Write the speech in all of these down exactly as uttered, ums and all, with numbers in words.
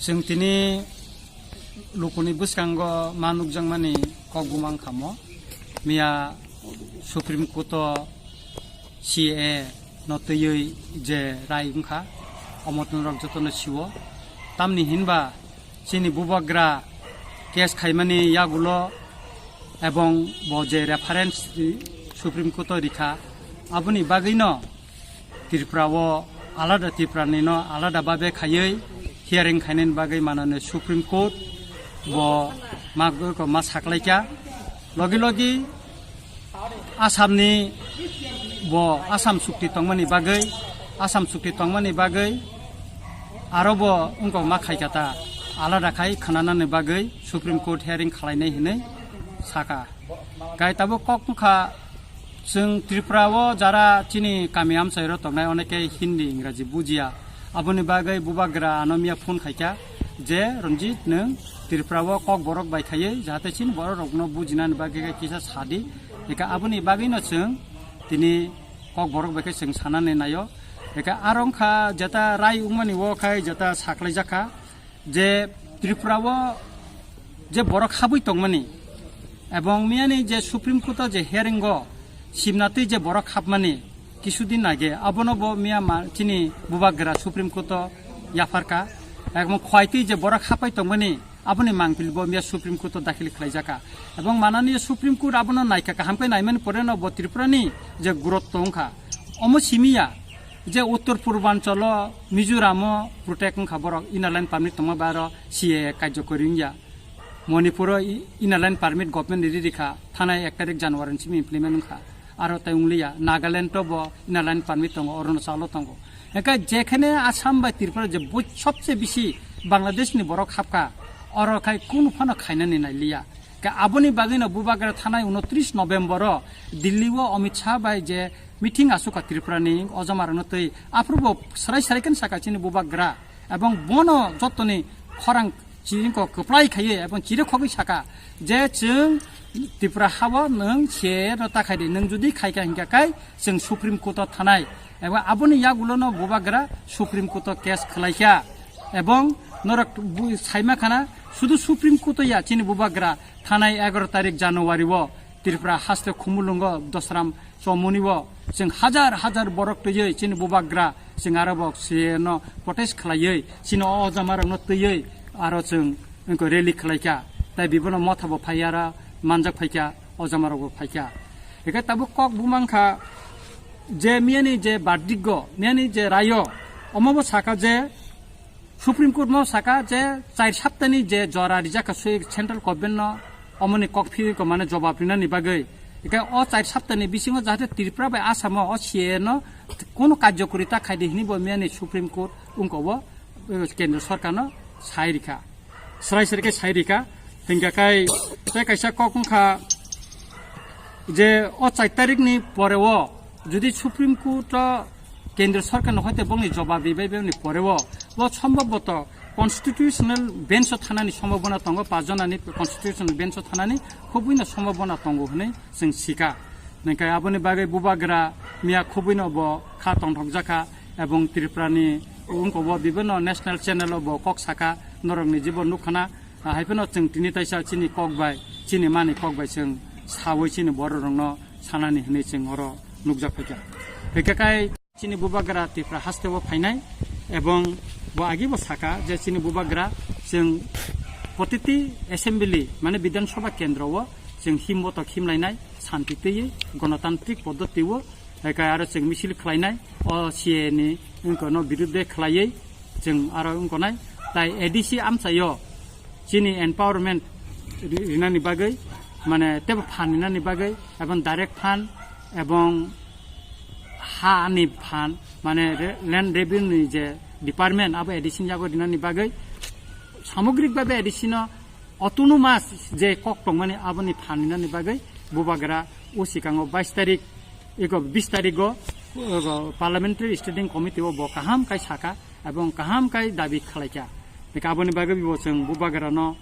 Chwng tini lukuni bwskango ma nukjakmani kok bumang khamo. Miya Supreme Court o C A no twiwi je rai wngkha, omo norok jotono siwo. Tamni hinba chini bubagra case khaimani yagulo ebong bo je reference Supreme Court o rikha, aboni bagwino Tripura o alada, Tripura ni no alada babe khaiwi hearing khainani bagwi manani Supreme Court bo ma, ma saklaikha. Logi logi Assam ni bo Assam sukti tongmani bagwi, Assam sukti tongmani bagwi aro bo wngkok ma khaikha ta, alada khai khananani bagwi Supreme Court hearing khlainai hinwi saka. Kai tabuk kok wngkha, chwng Tripura o jara chini kami amchairo tongnai, oneke Hindi, Ingraji bujiya. Aboni bagwi bubagra ano miya phone khaikha je, "Ranjit, nwng Tripura o kok borok bai khaiwi jahate chini borok rokno bujinani bagwi khe kisa sadi." Eka aboni bagwino chwng tini kok borok bai khe chwng sanani naio. Eka aro wngkha jeta rai wngmani o khai jeta saklaijakha. Je Tripura o je borok habwi tongmani, ebong miyani je Supreme Court o je hearing o simnatwi je borok habmani, kisudin age abono bo miya ma chini bubagra Supreme Court o yapharka, ebong khwaitwi je borok hapai tongmani, aboni mangpili bo miya Supreme Court o dakhil khlaijaka, ebong manani Supreme Court abono naikha, kaham khe naimani pore no bo Tripura ni je gurotto wngkha, omo simiya. Je Uttor Purbanchalo, Mizoramo protect wngkha borok, inner line permit tongma bai aro C A A karjokori wngya. Manipuro i-, inner line permit government ni riri kha, thanai ek tarik January ni simi implement wngkha. Aro tai wngliya, Nagaland to bo inner line permit tongo, Arunachalo tongo. Hingkhe jekhene Assam bai Tripura je boi sobse bisi Bangladesh ni borok hapkha, oro khai kunu phano khainani nailiya. Khe aboni bagwino bubagra thanai unotris November o Delhi o Amit Shah bai je meeting asukha Tripura ni ojamarokno twi, aphuru bo swrai swrai khe saka chini bubagra, ebong bono jotoni khorang chini kok kwplai khaiwi ebong chiri khogwi saka je, "Chwng Tripura hao nwng C A A no ta khai di, nwng jodi khai kha hingkha kai chwng Supreme Court o thanai." Ebong aboni yagulono bubagra Supreme Court o case khlaikha, ebong norok bu-, saima khana sudu Supreme Court o ya, chini bubagra thanai egaroh tarik January o Tripura haste Khumulwngo Dosram chomoni o chwng hajar hajar borok twiwi chini bubagra chwng aro bo C A A no protest khlaiwi chini o ojamarokno twiwi aro chwng wngkha rally khlaikha, tai bibono motha bo phaiya ra manjak phaikha, ojamarok bo phaikha. Hingkhe tabuk kok bumang kha je miyani je verdict o, miyani je rayo, omo bo saka je Supreme Court no saka je char saptani je jora rijak kha sui central government no omoni kok phirwi ko mane jobab rinani bagwi. Eka o char saptani bisingo jahate Tripura bai Assam o, o C A A no kono karjokori ta khai di hinwi bo miyani Supreme Court wngko bo, eh, kendra sorkar no sai rikha. Srai srai khe sai rikha. Hingkha kai tei kaisa kok wngkha je o char tarik ni pore o jodi Supreme Court o kendra sorkar no hoite bongni jobab ribai boni pore o bo sombobboto constitutional bench o thanani sombobona tongo, pach jonani constitutional bench o thanani khubui no sombobona tongo hinwi chwng sika. Hingkha aboni bagwi bubagra miya khubui no bo kha tongthokjakha ebong Tripura ni wngko bo bibinno national channel o bo kok saka norok ni jibo nukha na. Ah, hai phano chwng tini taisa chini kok bai, chini mani kok bai chwng sawi chini borok rokno sanani hinwi chwng oro nukjak phaikha. Hingkhe kai chini bubagra Tripura haste o phainai ebong bo agi bo saka je chini bubagra chwng protiti assembly mane Bidhan Sabha kendro o chwng himboto khimlainai santi twiwi gonotantrik poddoti o. Hingkhe aro chwng misil khlainai o C A A ni wngkha no birudde khlaiwi chwng aro wngkha nai. Tai A D C amchaio chini empowerment ri-, rinani bagwi, mane tebo phan rinani bagwi, ebong direct phan, ebong ha ni phan, mane re-, land revenue ni je department abo A D C ni yago rinani bagwi, samogrik babe A D C no autonomous je kok tongmani aboni phan rinani bagwi bubagra o sikango bais tarik, ego bis tarik o, ego Parliamentary Standing Committee o bo kaham kai saka ebong kaham kai dabi khlaikha. Hingkhe aboni bagwi bo chwng bubagra no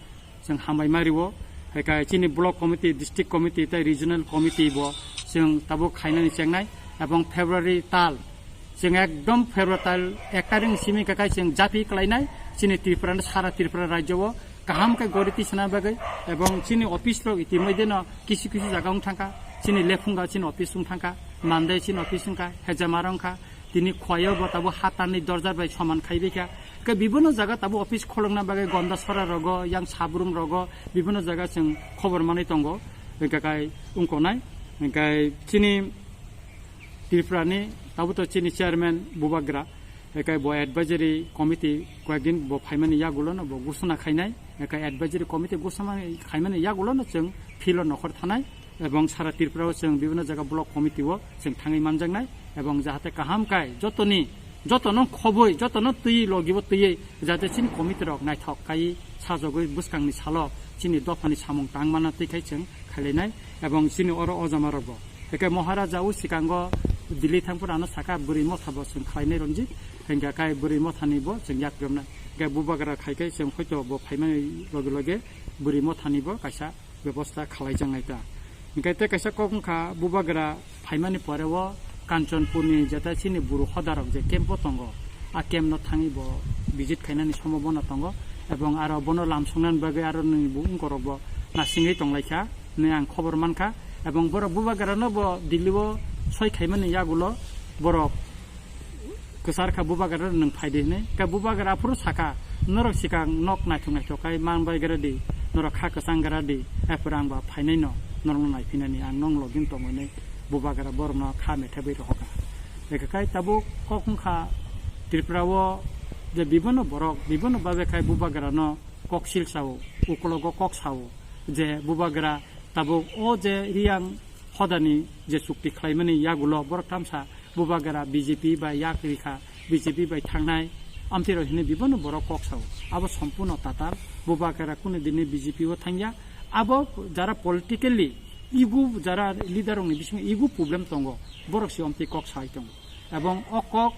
chwng hambai ma rio. Hingkhe chini block committee, district committee tei regional committee bo chwng tabuk khainani chengnai ebong February tal Chwng ekdom fertile ektaring simi kakai chwng japi klainai chini Tripura no sara Tripura rajyo o kaham khe gori tisana bagwi, ebong chini office rok itimodye no kisu kisu jaga wng thangkha, chini Lephunga chini office wng thangkha, Mandai chini office wngkha, Hejamara wngkha, tini Khowai o bo tabuk hatanni dorjar bai soman khaibaikha. Khe bibinno jaga tabuk office kholokna bagwi Gondasora rogo, yang Sabrum rogo, bibinno jaga chwng khobor manwi tongo, hwnkhe kai wngkonai, hwnkhe chini Tripura ni tabuk to chini chairman Bubagra, hwnkhe bo advisory committee koyekdin bo phaimani yagulo no bo gusuna khainai, hwnkhe advisory committee gusuna khaimani yagulo no chwng field o nokhor thanai, ebong sara Tripura o chwng bibinno jaga block committee o chwng thangwi manjaknai, ebong jahate kaham kai jotoni, jotono khoboi, jotono twi logi bo twiwi jahate chini committee rok naithok kai sajagwi bwskangni salo chini dophani samung tang mana twi khai chwng khailainai, ebong chini oro ojama rok bo. Hwnkhe Maharaja o sikango Delhi thangphuru ano saka bwrwi motha bo chwng khlainai Ranjit, hwnkhe kai bwrwi mothani bo chwng yak piyoknai. Hwnkhe Bubagra khai khe chwng hoito bo phaimani loge loge bwrwi mothani bo kaisa bebosta khalaijaknai ta. Hwnkhe tei kaisa kok wngkha Bubagra phaimani pore o Kanchanpurni jeta chini buru hodarok je camp o tongo, a camp no thangwi bo visit khainani sombhabona tongo, ebong aro bono lamsongnani bagwi aro nini bo wngkorok bo nasingwi tonglaikha hinwi ang khobor mankha, ebong borok Bubagrano bo Delhi o soi khaimani yagulo borok kwchar kha Bubagra nwng phai di hinwi. Khe Bubagra aphuru saka, "Norok sikang nok naithok naithok khai man bai gra di, norok kha kwchang gra di, aphuru ang ba phainai no, norokno naiphinani ang nong login tongo," hinwi Bubagra borokno kha methebwi rohorkha. Eka khai tabuk kok wngkha Tripura o je bibinno borok, bibinno babe khai Bubagrano kok sil sao, ukologo kok sao, je Bubagra tabuk o je Riyang hodani je chukti khlaimani yagulo borok tamsa Bubagra B J P bai yak rikha, B J P bai thangnai, amtwi rok hinwi bibinno borok kok sao. Abo sompurno tatal, Bubagra kunu dini B J P o thangya. Abo jara politically ego, jara leader rokni bisingo ego problem tongo, borok se amtwi kok sai tongo. Ebong o kok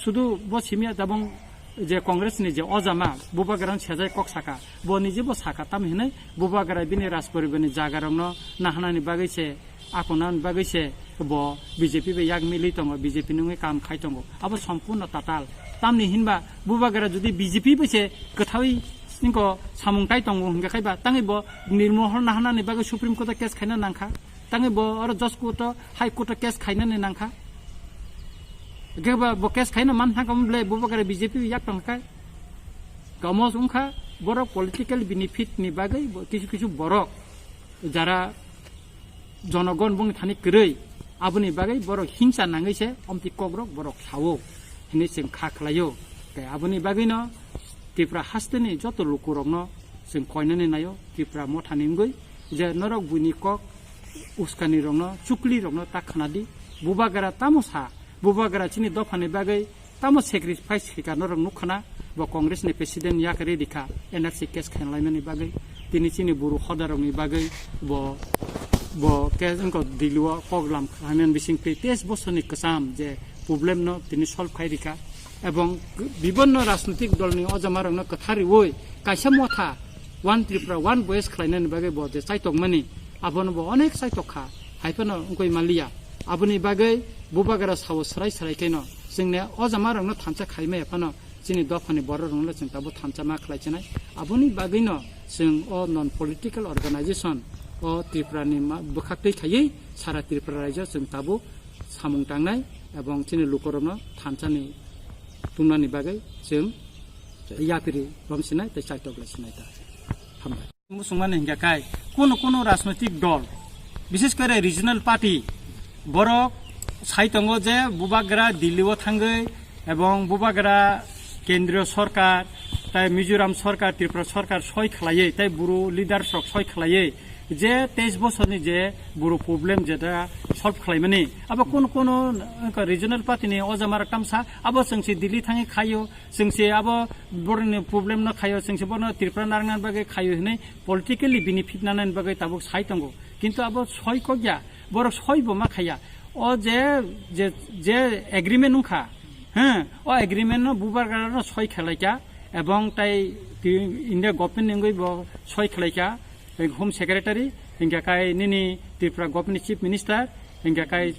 sudu bo simiya tabong je Congress ni je ojama Bubagra sejai kok saka, bo nije bo saka tam hinwi Bubagra bini Rajporibar ni jaga rokno nahanani bagwi se, akonani bagwi se bo B J P bai yak milwi tongo, B J P nungwi kam khai tongo. Abo sompurno tatal. Tamni hinba Bubagra jodi B J P bai se kwthawi singko samung tai tongo hingka khaiba tangwi bo Nirmohol nahanani bagwi Supreme Court o case khaina nangkha. Tangwi bo oro Judge Court o, High Court o case khainani nangkha. Hingke ba bo case khaina man thangkha mwnble Bubagra B J P yak tongkha. Gamos wngkha borok political benefit ni bagwi bo kisu kisu borok jara jonogon bongni thani kwrwi aboni bagwi borok hingsa nangwi se omtwi kokrok borok sao hinwi chwng kha khlaio. Tei aboni bagwino Tripura hasteni joto lukurokno chwng koinani naio Tripura mothani wngwi je norok buini kok uskanirokno, chuklirokno ta khna di. Bubagra tamo sa, Bubagra chini dophani bagwi tamo sacrifice khaika norok nukha na, bo Congress ni president yak rikha N R C case khainlaimani bagwi, tini chini buru hodarokni bagwi bo, bo case wngkha Delhi o kok lam khlaimani bisingtwi teis bosorni kwcham je problem no tini solve khai rikha, ebong bibonno rajnitik dolni ojamarokno kwthar riwi kaisa motha One Tripura, One Voice khlainani bagwi bo je chaitokmani, abono bo onek chaitok kha, hai phano wngwi manliya. Aboni bagwi Bubagra sao swrai swrai khaino chwngni ojamarokno thansa khaimaya phano chini dophani bororokno chwng tabuk thansa ma khlai chinai. Aboni bagwino chwng o non political organization o Tripurani ma-, bwkhaktwi khaiwi sara Tripura rajyo chwng tabuk samung tangnai ebong chini lukurokno thansani tumnani bagwi chwng yapiri romsinai tei chaitok lai sinai ta. Hambai. Muchungmani hingka kai, kono kono rajnoitik dol, bishes kore regional party, borok sai tongo je Bubagra Delhi o thangwi ebong Bubagra kendriyo sorkar, tai Mizoram sorkar, Tripura sorkar soi khlaiwi, tai buru leaders rok soi khlaiwi, je teis bosorni je buru problem jeta solve khlaimani, abo kono kono, wngkha regional party ni ojamarok tamsa, abo chwngse Delhi thangwi khaio, chwngse abo borokni problem no khaio, chwngse bono Tripura narwknani bagwi khaio hinwi politically benefit nanani bagwi tabuk sai tongo. Kintu abo soi kokya, borok soi bo ma khaiya. O je, je, je agreement wngkha, he, o agreement no Bubagra no soi khalaikha, ebong tai India government ni wngwi bo soi khalaikha, Home Secretary, hingkha kai nini Tripura government ni Chief Minister, Hingke kai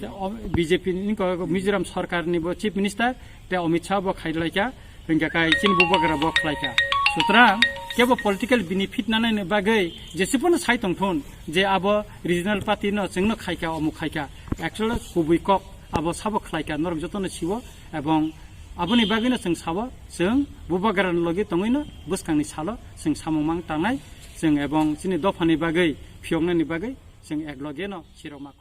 B J P ni ko Mizoram sarkar ni bo Chief Minister te Amit Shah bo khai lai kha, hingke kai chini bubagra bo khlai kha. Sutrang kebo political benefit nanai ni bagwi jesi pono sai tong thun je abo regional party no chwngno khai kha, omo khai kha. Actually kubui kok abo sabo khlai kha, norok jotono siwo, ebong aboni bagwino chwng sabo, chwng bubagra ni logi tongwino bwskangni salo chwng samung mang tangnai, chwng ebong chini dophani bagwi phiyoknani bagwi chwng ek loge no sirok ma